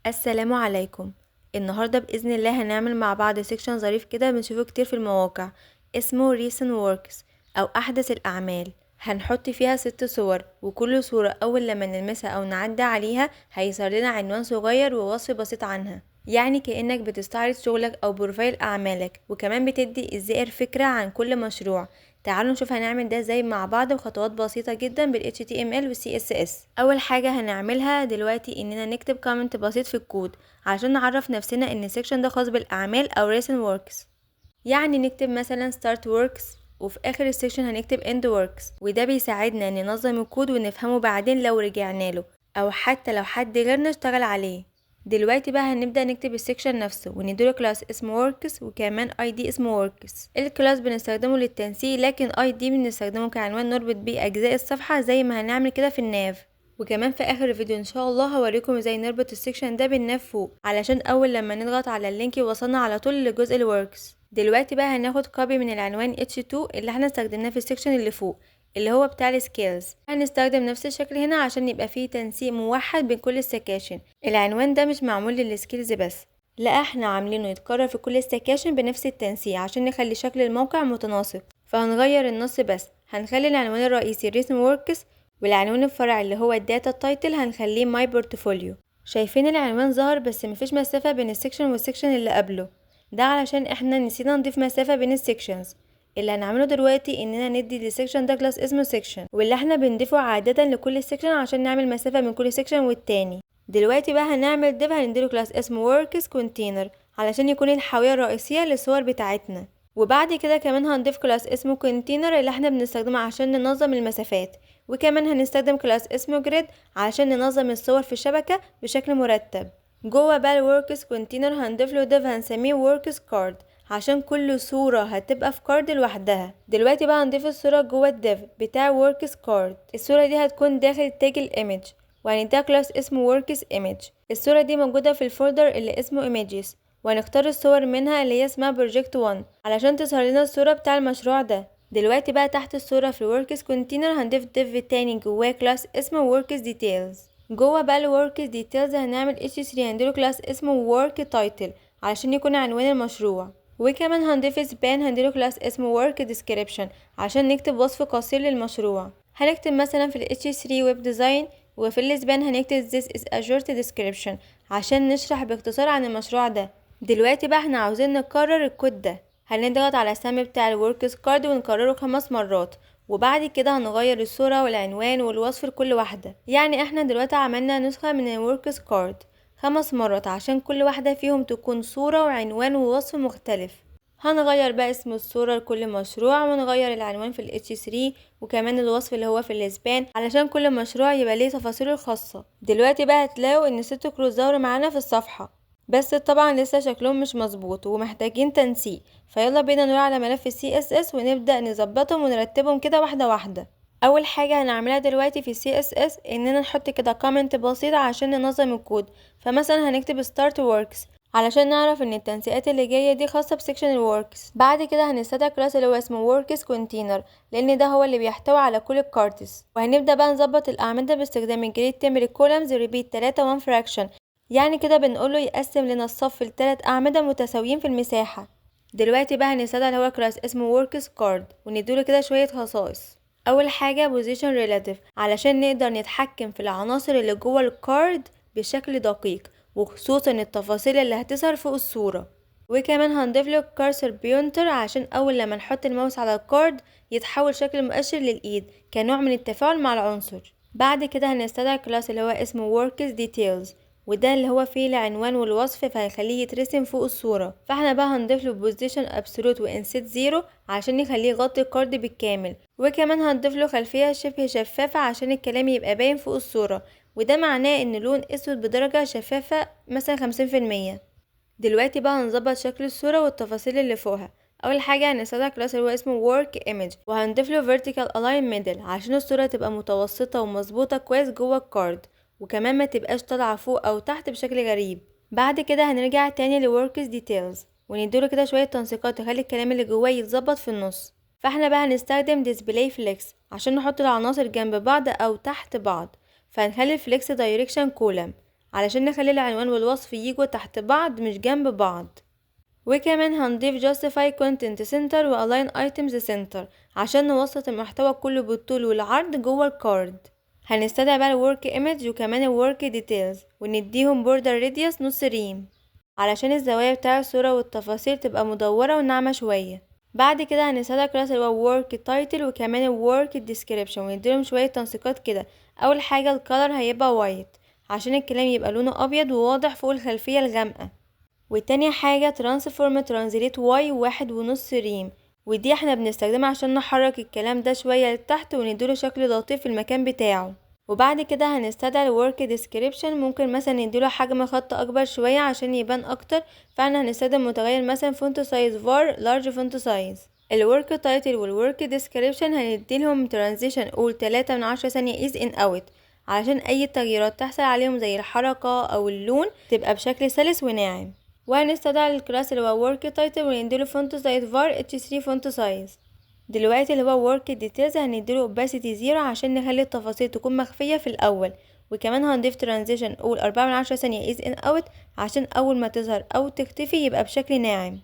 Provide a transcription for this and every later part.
السلام عليكم. النهاردة بإذن الله هنعمل مع بعض section ظريف كده بنشوفه كتير في المواقع، اسمه recent works أو أحدث الأعمال. هنحط فيها 6 صور، وكل صورة أول لما نلمسها أو نعدي عليها هيظهر لنا عنوان صغير ووصف بسيط عنها، يعني كأنك بتستعرض شغلك أو profile أعمالك، وكمان بتدي الزائر فكرة عن كل مشروع. تعالوا نشوف هنعمل ده ازاي مع بعض بخطوات بسيطة جدا بال HTML وال CSS. أول حاجة هنعملها دلوقتي إننا نكتب comment بسيط في الكود عشان نعرف نفسنا إن ال section ده خاص بالأعمال أو recent works. يعني نكتب مثلا start works وفي آخر ال section هنكتب end works، وده بيساعدنا ننظم الكود ونفهمه بعدين لو رجعنا له أو حتى لو حد غيرنا اشتغل عليه. دلوقتي بقى هنبدأ نكتب ال section نفسه ونديله class اسمه works وكمان ID اسمه works. ال class بنستخدمه للتنسيق، لكن ID بنستخدمه كعنوان نربط بيه أجزاء الصفحة زي ما هنعمل كده في ال nav. وكمان في آخر الفيديو إن شاء الله هوريكم ازاي نربط ال section ده بال nav فوق علشان أول لما نضغط على ال link يوصلنا على طول لجزء ال works. دلوقتي بقى هناخد copy من العنوان H2 اللي احنا استخدمناه في ال section اللي فوق اللي هو بتاع ال skills. هنستخدم نفس الشكل هنا عشان يبقى فيه تنسيق موحد بين كل السكاشن. العنوان ده مش معمول لل skills بس، لا احنا عاملينه يتكرر في كل السكاشن بنفس التنسيق عشان نخلي شكل الموقع متناسق. فهنغير النص بس، هنخلي العنوان الرئيسي recent works والعنوان الفرعي اللي هو ال data title هنخليه my portfolio. شايفين العنوان ظهر بس مفيش مسافة بين ال section وال section اللي قبله، ده علشان احنا نسينا نضيف مسافة بين ال sections. اللي هنعمله دلوقتي اننا ندي لل section ده class اسمه section، واللي احنا بنضيفه عادة لكل section عشان نعمل مسافة من كل section والتاني. دلوقتي بقى هنعمل div هنديله class اسمه works container علشان يكون الحاوية الرئيسية للصور بتاعتنا. وبعد كده كمان هنضيف class اسمه container اللي احنا بنستخدمه عشان ننظم المسافات، وكمان هنستخدم class اسمه grid عشان ننظم الصور في الشبكة بشكل مرتب. جوه بقى ال works container هنضيف له div هنسميه works card عشان كل صورة هتبقى في card لوحدها. دلوقتي بقى هنضيف الصورة جوه ال div بتاع works card. الصورة دي هتكون داخل tag ال image وهنديها class اسمه works image. الصورة دي موجودة في ال folder اللي اسمه images، وهنختار الصور منها اللي هي اسمها project 1 علشان تظهر لنا الصورة بتاع المشروع ده. دلوقتي بقى تحت الصورة في ال works container هنضيف div تاني جواه class اسمه works details. جوه بقى ال works details هنعمل h3 هنديله class اسمه work title علشان يكون عنوان المشروع، وكمان هنضيف span هنديله class اسمه work description عشان نكتب وصف قصير للمشروع. هنكتب مثلا في ال h3 web design، وفي ال span هنكتب this is a short description عشان نشرح باختصار عن المشروع ده. دلوقتي بقى احنا عاوزين نكرر الكود ده، هنضغط على السهم بتاع ال works card ونكرره 5 مرات، وبعد كده هنغير الصورة والعنوان والوصف لكل واحدة. يعني احنا دلوقتي عملنا نسخة من ال works card 5 مرات عشان كل واحدة فيهم تكون صورة وعنوان ووصف مختلف. هنغير بقى اسم الصورة لكل مشروع ونغير العنوان في ال H3 وكمان الوصف اللي هو في ال span علشان كل مشروع يبقى ليه تفاصيله الخاصة. دلوقتي بقى هتلاقوا ان 6 كروت ظهروا معانا في الصفحة، بس طبعا لسه شكلهم مش مظبوط ومحتاجين تنسيق، فيلا بينا نروح على ملف CSS ونبدأ نظبطهم ونرتبهم كده واحدة واحدة. اول حاجة هنعملها دلوقتي في CSS اننا نحط كده comment بسيط عشان ننظم الكود. فمثلا هنكتب start works علشان نعرف ان التنسيقات اللي جاية دي خاصة ب section ال works. بعد كده هنستدعي class اللي هو اسمه works container لان ده هو اللي بيحتوي على كل ال cards. وهنبدأ بقى نظبط الاعمدة باستخدام grid template columns repeat 3 1 fraction، يعني كده بنقوله يقسم لنا الصف لتلات اعمدة متساويين في المساحة. دلوقتي بقى هنستدعي اللي هو class اسمه works card ونديله كده شوية خصائص. اول حاجة position relative علشان نقدر نتحكم في العناصر اللي جوه ال card بشكل دقيق، وخصوصا التفاصيل اللي هتظهر فوق الصورة. وكمان هنضيف له cursor pointer عشان اول لما نحط الماوس على ال card يتحول شكل المؤشر للايد كنوع من التفاعل مع العنصر. بعد كده هنستدعي class اللي هو اسمه works details، وده اللي هو فيه العنوان والوصف فهيخليه يترسم فوق الصورة. فاحنا بقى هنضيف له position absolute و inset 0 عشان نخليه يغطي ال card بالكامل، وكمان هنضيف له خلفية شبه شفافة عشان الكلام يبقى باين فوق الصورة، وده معناه ان لون اسود بدرجة شفافة مثلا 50%. دلوقتي بقى هنظبط شكل الصورة والتفاصيل اللي فوقها. اول حاجة هنستدعي class اللي هو اسمه work image وهنضيف له vertical align middle عشان الصورة تبقى متوسطة ومظبوطة كويس جوه ال card، وكمان ما تبقاش طالعة فوق او تحت بشكل غريب. بعد كده هنرجع تاني ل works details ونديله كده شوية تنسيقات تخلي الكلام اللي جواه يتظبط في النص. فاحنا بقى هنستخدم display flex عشان نحط العناصر جنب بعض او تحت بعض، فهنخلي flex direction column علشان نخلي العنوان والوصف يجوا تحت بعض مش جنب بعض. وكمان هنضيف justify content center و align items center عشان نوسط المحتوى كله بالطول والعرض جوه ال card. هنستدعي بقى ال work image وكمان ال work details ونديهم border radius نص rem علشان الزوايا بتاع الصورة والتفاصيل تبقى مدورة وناعمة شوية. بعد كده هنستدعي class اللي هو work title وكمان ال work description ونديلهم شوية تنسيقات كده. اول حاجة ال color هيبقى white عشان الكلام يبقى لونه ابيض وواضح فوق الخلفية الغامقة. وتاني حاجة transform translate y 1.5 rem، ودي احنا بنستخدمها عشان نحرك الكلام ده شوية لتحت ونديله شكل لطيف في المكان بتاعه. وبعد كده هنستدعي ال work description، ممكن مثلا نديله حجم خط اكبر شوية عشان يبان اكتر، فاحنا هنستخدم متغير مثلا font size var large font size. ال work title وال work description هنديلهم transition all 3 من 10 ثانية ease in out علشان اي تغييرات تحصل عليهم زي الحركة او اللون تبقى بشكل سلس وناعم. وهنستدعي ال class اللي هو work title ونديله font size var h3 font size. دلوقتي اللي هو work details هنديله opacity 0 عشان نخلي التفاصيل تكون مخفية في الأول، وكمان هنضيف transition all 4 من 10 ثانية ease in out عشان أول ما تظهر أو تختفي يبقى بشكل ناعم.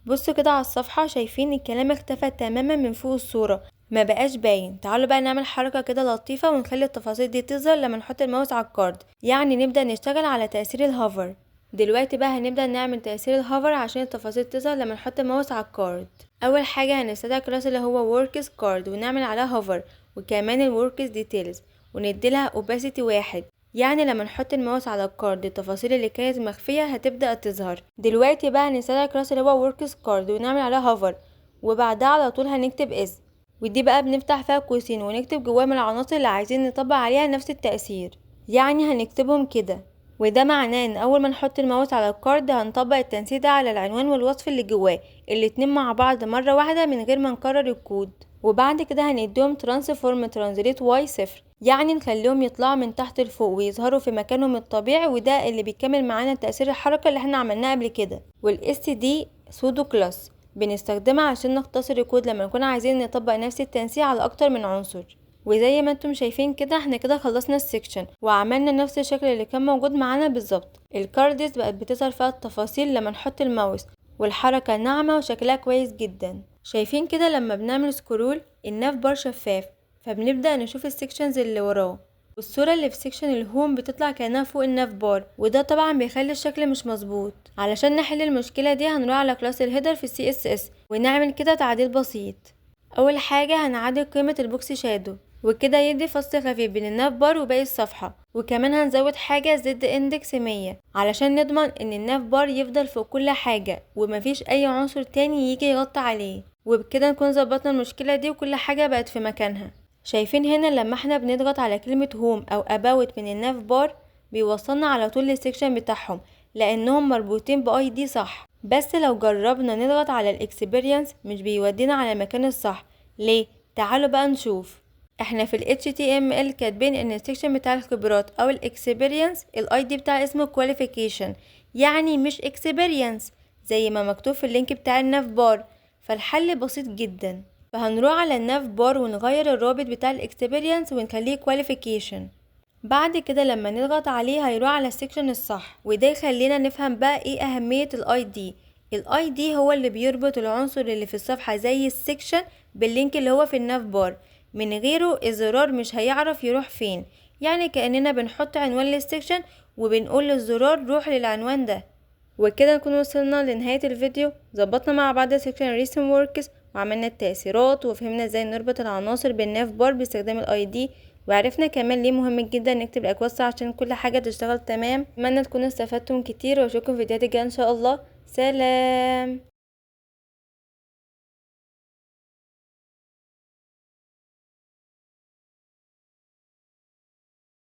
بصوا كده على الصفحة، شايفين الكلام اختفى تماما من فوق الصورة، ما بقاش باين. تعالوا بقى نعمل حركة كده لطيفة ونخلي التفاصيل دي تظهر لما نحط الماوس على ال card، يعني نبدأ نشتغل على تأثير ال hover. دلوقتي بقى هنبدأ نعمل تأثير ال hover عشان التفاصيل تظهر لما نحط الماوس على ال card. اول حاجة هنستدعي class اللي هو works card ونعمل عليها hover، وكمان ال works details ونديلها opacity 1، يعني لما نحط الماوس على ال card التفاصيل اللي كانت مخفية هتبدأ تظهر. دلوقتي بقى هنستدعي class اللي هو works card ونعمل عليها hover، وبعدها على طول هنكتب as، ودي بقى بنفتح فيها قوسين ونكتب جواهم العناصر اللي عايزين نطبق عليها نفس التأثير، يعني هنكتبهم كده. وده معناه ان اول ما نحط الماوس على ال card هنطبق التنسيق ده على العنوان والوصف اللي جواه الاتنين مع بعض مرة واحدة من غير ما نكرر الكود. وبعد كده هنديهم transform translate y 0، يعني نخليهم يطلعوا من تحت لفوق ويظهروا في مكانهم الطبيعي، وده اللي بيكمل معانا تأثير الحركة اللي احنا عملناها قبل كده. وال s دي pseudo class بنستخدمها عشان نختصر الكود لما نكون عايزين نطبق نفس التنسيق على اكتر من عنصر. وزي ما انتم شايفين كده احنا كده خلصنا ال section وعملنا نفس الشكل اللي كان موجود معانا بالظبط. ال cards بقت بتظهر فيها التفاصيل لما نحط الماوس، والحركة ناعمة وشكلها كويس جدا. شايفين كده لما بنعمل scroll ال nav bar شفاف، فبنبدأ نشوف ال sections اللي وراه، والصورة اللي في section ال home بتطلع كأنها فوق ال nav bar، وده طبعا بيخلي الشكل مش مظبوط. علشان نحل المشكلة دي هنروح على class ال header في ال CSS ونعمل كده تعديل بسيط. اول حاجة هنعدل قيمة ال box shadow وكده يدي فاصل خفيف بين ال nav bar وباقي الصفحة، وكمان هنزود حاجة z index 100 علشان نضمن ان ال nav bar يفضل فوق كل حاجة ومفيش اي عنصر تاني يجي يغطي عليه. وبكده نكون ظبطنا المشكلة دي وكل حاجة بقت في مكانها. شايفين هنا لما احنا بنضغط على كلمة home او about من ال nav bar بيوصلنا على طول لل section بتاعهم لانهم مربوطين ب ID صح، بس لو جربنا نضغط على ال experience مش بيودينا على المكان الصح. ليه؟ تعالوا بقى نشوف. احنا في ال HTML كاتبين ان ال section بتاع الخبرات او ال experience ال ID بتاع اسمه qualification، يعني مش experience زي ما مكتوب في ال link بتاع ال nav bar. فالحل بسيط جدا، فهنروح على ال nav bar ونغير الرابط بتاع ال experience ونخليه qualification. بعد كده لما نضغط عليه هيروح على ال section الصح، وده يخلينا نفهم بقى ايه اهمية ال ID. ال ID هو اللي بيربط العنصر اللي في الصفحة زي ال section بال link اللي هو في ال nav bar، من غيره الزرار مش هيعرف يروح فين. يعني كأننا بنحط عنوان لل section وبنقول للزرار روح للعنوان ده. وكده نكون وصلنا لنهاية الفيديو. ظبطنا مع بعض section recent works وعملنا التأثيرات وفهمنا ازاي نربط العناصر بال nav bar باستخدام ال ID، وعرفنا كمان ليه مهم جدا نكتب الاكواد صح عشان كل حاجة تشتغل تمام. اتمنى تكونوا استفدتم كتير، واشوفكم في فيديوهات الجاية ان شاء الله. سلام.